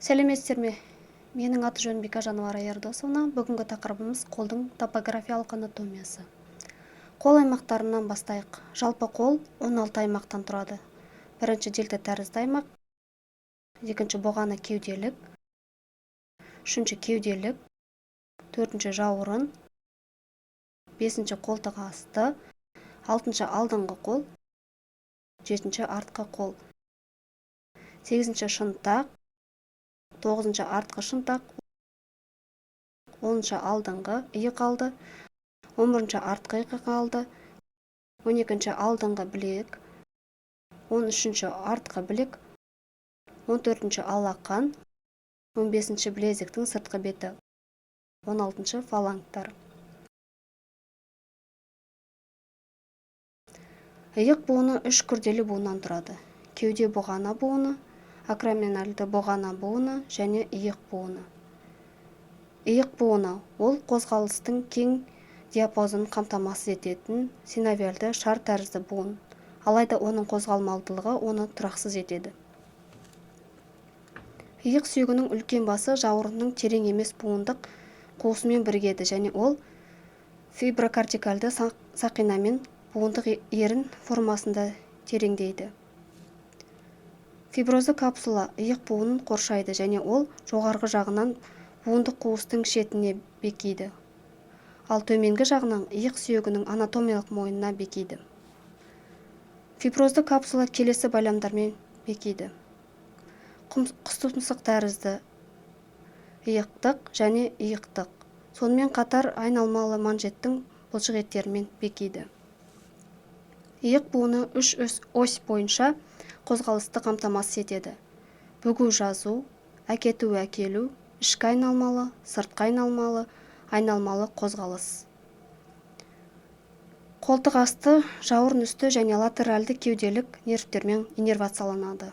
Сәлеметсіздер ме? Менің аты-жөнім Бекажанова Арай Ердосовна. Бүгінгі тақырыбымыз қолдың топографиялық анатомиясы. Қол аймақтарынан бастайық. Жалпы қол 16 аймақтан тұрады. Бірінші дельта тәрізді аймақ, екінші бұғана кеуделік, үшінші кеуделік, төртінші жауырын, бесінші қолтық асты, алтыншы алдыңғы қол, жетінші артқы қол, сегізінші шынтақ, тоғызыншы артқы шынтақ, 10-шы алдыңғы иық алды, 11-ші артқы иық алды, 12-ші алдыңғы білек, 13-ші артқы білек, 14-ші алақан, 15-ші білезіктің сыртқы беті, 16-шы фалангтар. Иық буыны үш күрделі буыннан тұрады. Кеуде бұғана буыны, акромиальды бұғана буыны және иық буыны. Иық буыны ол қозғалыстың кең диапазонын қамтамасыз ететін синовиальды шар тәрізді буын. Алайда оның қозғалмалдылығы оны тұрақсыз етеді. Иық сүйегінің үлкен басы жауырынның терең емес буындық қуысымен бірігеді және ол фиброкортикальды сақинамен буындық ерін формасында тереңдейді. Фиброзды капсула иық буынын қоршайды және ол жоғарғы жағынан буындық қуыстың шетіне бекиді, ал төменгі жағынан иық сүйегінің анатомиялық мойнына бекиді. Фиброзды капсула келесі байламдармен бекиді. Құстұмсық тәрізді иықтық және иықтық. Сонымен қатар айналмалы манжеттің бұлшық еттерімен бекиді. Иық буыны үш ось бойынша қозғалысты қамтамасыз етеді. Бүгу жазу, әкету әкелу, ішкі айналмалы, сыртқы айналмалы, айналмалы қозғалыс. Қолтық асты, жауырын үсті және латеральды кеуделік нервтермен иннервацияланады.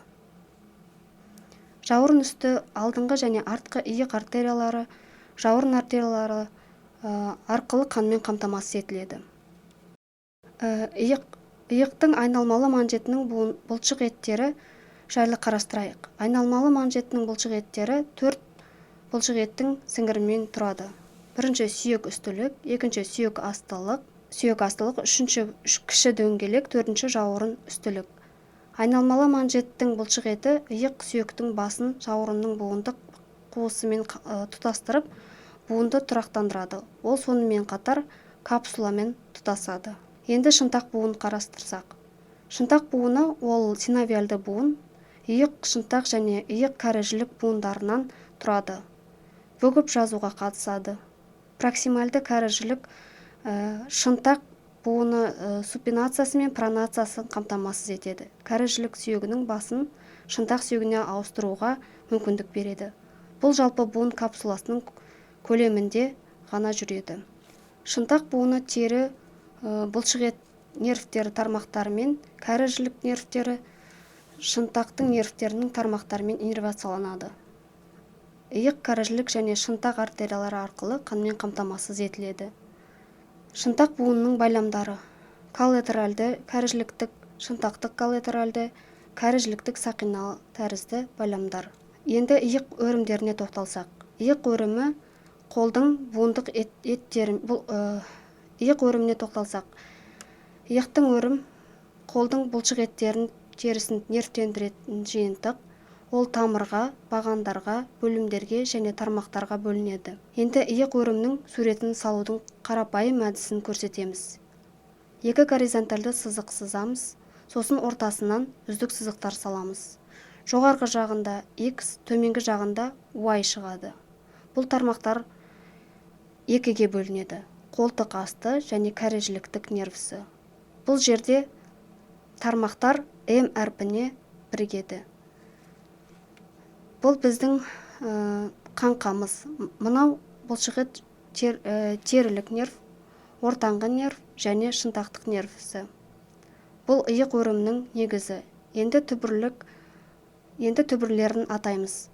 Жауырын үсті, алдыңғы және артқы иық артериялары, жауырын артериялары арқылы қанмен қамтамасыз етіледі. Иықтың айналмалы манжетінің бұлшық еттері жайлы қарастырайық. Айналмалы манжетінің бұлшық еттері төрт бұлшық еттің сіңірімен тұрады. Бірінші сүйек үстілік, екінші сүйек астылық, үшінші кіші дөңгелек, төртінші жауырын үстілік. Айналмалы манжеттің бұлшық еті иық сүйектің басын жауырынның буындық қуысымен тұтастырып, буынды тұрақтандырады. Ол сонымен қатар капсуламен тұтасады. Енді шынтақ буын қарастырсақ. Шынтақ буыны ол синовиальды буын, иық шынтақ және иық кәрі жілік буындарынан тұрады. Бүгіп жазуға қатысады. Проксимальды кәрі жілік шынтақ буыны супинациясы мен пронациясын қамтамасыз етеді. Кәрі жілік сүйегінің басын шынтақ сүйегіне ауыстыруға мүмкіндік береді. Бұл жалпы буын капсуласының көлемінде ғана жүреді. Шынтақ буыны тері бұлшық ет нервтері тармақтарымен, кәрі жілік нервтері шынтақтың нервтерінің тармақтарымен иннервацияланады. Иық кәрі жілік және шынтақ артериялары арқылы қанмен қамтамасыз етіледі. Шынтақ буынының байламдары: коллатеральды, кәрі жіліктік, шынтақтық коллатеральды, кәрі жіліктік сақина тәрізді байламдар. Енді иық өрімдеріне тоқталсақ. Иық өрімі қолдың буындық еттерін, бұл, иық өріміне тоқталсақ. Иықтың өрім қолдың бұлшық еттерін терісін нервтендіретін жиынтық. Ол тамырға, бағандарға, бөлімдерге және тармақтарға бөлінеді. Енді иық өрімнің суретін салудың қарапайым әдісін көрсетеміз. Екі горизонтальды сызық сызамыз, сосын ортасынан үздік сызықтар саламыз. Жоғарғы жағында X, төменгі жағында Y шығады. Бұл тармақтар екіге бөлінеді. Қолтық асты және кәрі жіліктік нервісі. Бұл жерде тармақтар М әрпіне бірігеді. Бұл біздің қаңқамыз. Мынау бұлшық ет терілік нерв, ортаңғы нерв және шынтақтық нервісі. Бұл иық өрімінің негізі. Енді түбірлерін атаймыз.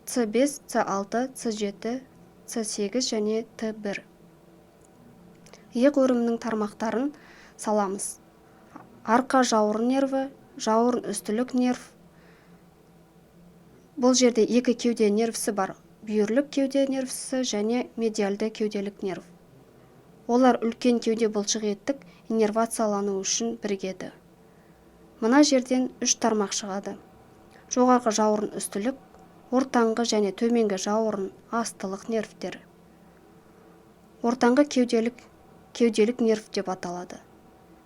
С5, С6, С7, С8 және Т1. Иық өрімінің тармақтарын саламыз. Арқа жауырын нерві, жауырын үстілік нерв, Бұл жерде екі кеуде нервісі бар: бүйірлік кеуде нервісі және медиалды кеуделік нерв. Олар үлкен кеуде бұлшық еттік иннервациялану үшін бірігеді. Мына жерден үш тармақ шығады: жоғарғы жауырын үстілік, ортаңғы және төменгі жауырын астылық нервтер. Ортаңғы кеуделік нерв деп аталады.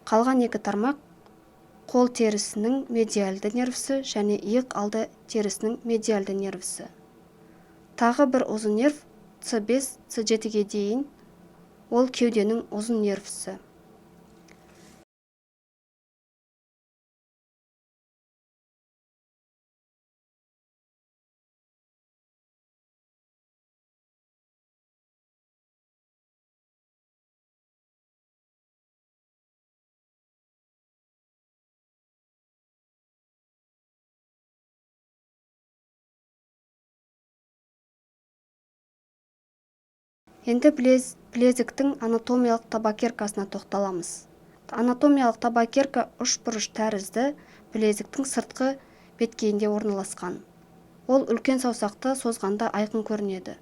Қалған екі тармақ қол терісінің медиалды нервісі және иық алды терісінің медиалды нервісі. Тағы бір ұзын нерв С5, С7-ге дейін, ол кеуденің ұзын нервісі. Енді білезіктің анатомиялық табакеркасына тоқталамыз. Анатомиялық табакерка үшбұрыш тәрізді білезіктің сыртқы беткейінде орналасқан. Ол үлкен саусақты созғанда айқын көрінеді.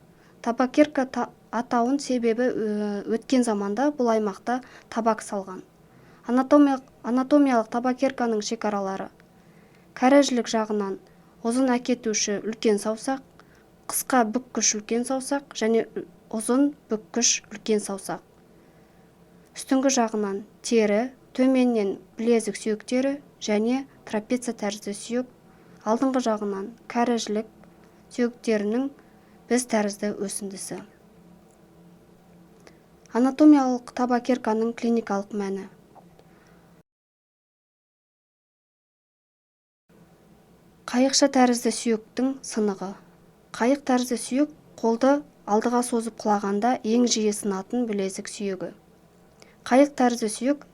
Табакерка атауын себебі өткен заманда бұл аймақта табак салған. Анатомиялық табакерканың шекаралары: кәрі жілік жағынан ұзын әкетуші үлкен саусақ, қысқа бүккіш үлкен саусақ және ұзын бүккіш үлкен саусақ. Үстіңгі жағынан тері, төменнен білезік сүйектері және трапеция тәрізді сүйек, алдыңғы жағынан кәрі жілік сүйектерінің біз тәрізді өсіндісі. Анатомиялық табакерканың клиникалық мәні. Қайықша тәрізді сүйектің сынығы. Қайық тәрізді сүйек қолды алдыға созып құлағанда ең жиі сынатын білезік сүйегі. Қайық тәрізді сүйек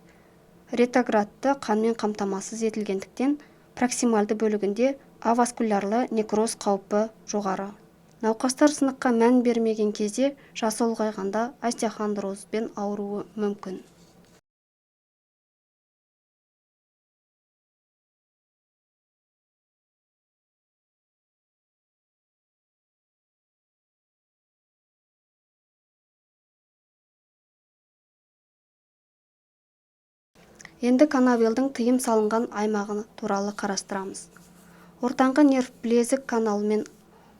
ретроградты қанмен қамтамасыз етілгендіктен проксималды бөлігінде аваскулярлы некроз қаупі жоғары. Науқастар сыныққа мән бермеген кезде жасы ұлғайғанда остеохондрозбен ауыруы мүмкін. Енді Канавелдің тыйым салынған аймағы туралы қарастырамыз. Ортаңғы нерв білезік каналымен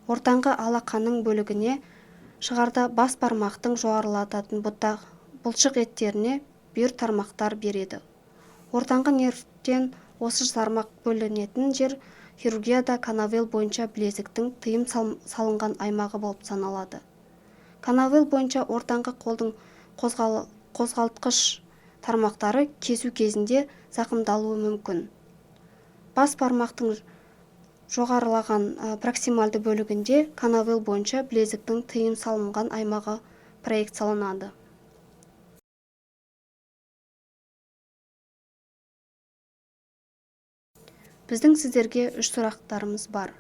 ортаңғы алақанның бөлігіне шығарда бас бармақтың жоғарылататын бұтақ бұлшық еттеріне бүйір тармақтар береді. Ортаңғы нервтен осы тармақ бөлінетін жер хирургияда Канавел бойынша білезіктің тыйым салынған аймағы болып саналады. Канавел бойынша ортаңғы қолдың қозғалтқыш тармақтары кесу кезінде зақымдалуы мүмкін. Бас бармақтың жоғарылаған проксималды бөлігінде Канавел бойынша білезіктің тыйым салынған аймағы проекцияланады. Біздің сіздерге үш сұрақтарымыз бар.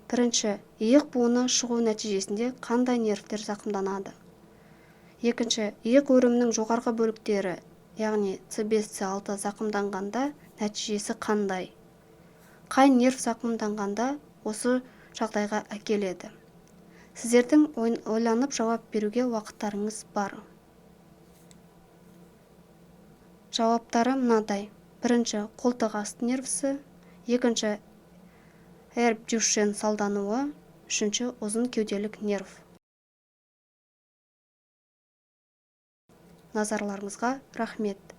Бірінші, иық буыны шығу нәтижесінде қандай нервтер зақымданады? Екінші, иық өрімінің жоғарғы бөліктері, яғни С5, С6 зақымданғанда нәтижесі қандай? Қай нерв зақымданғанда осы жағдайға әкеледі? Сіздердің ойланып жауап беруге уақыттарыңыз бар. Жауаптары мынадай. Бірінші, қолтық асты нервісі. Екінші, Эрб-Дюшен салдануы. Үшінші, ұзын кеуделік нерв. Назарларыңызға рахмет.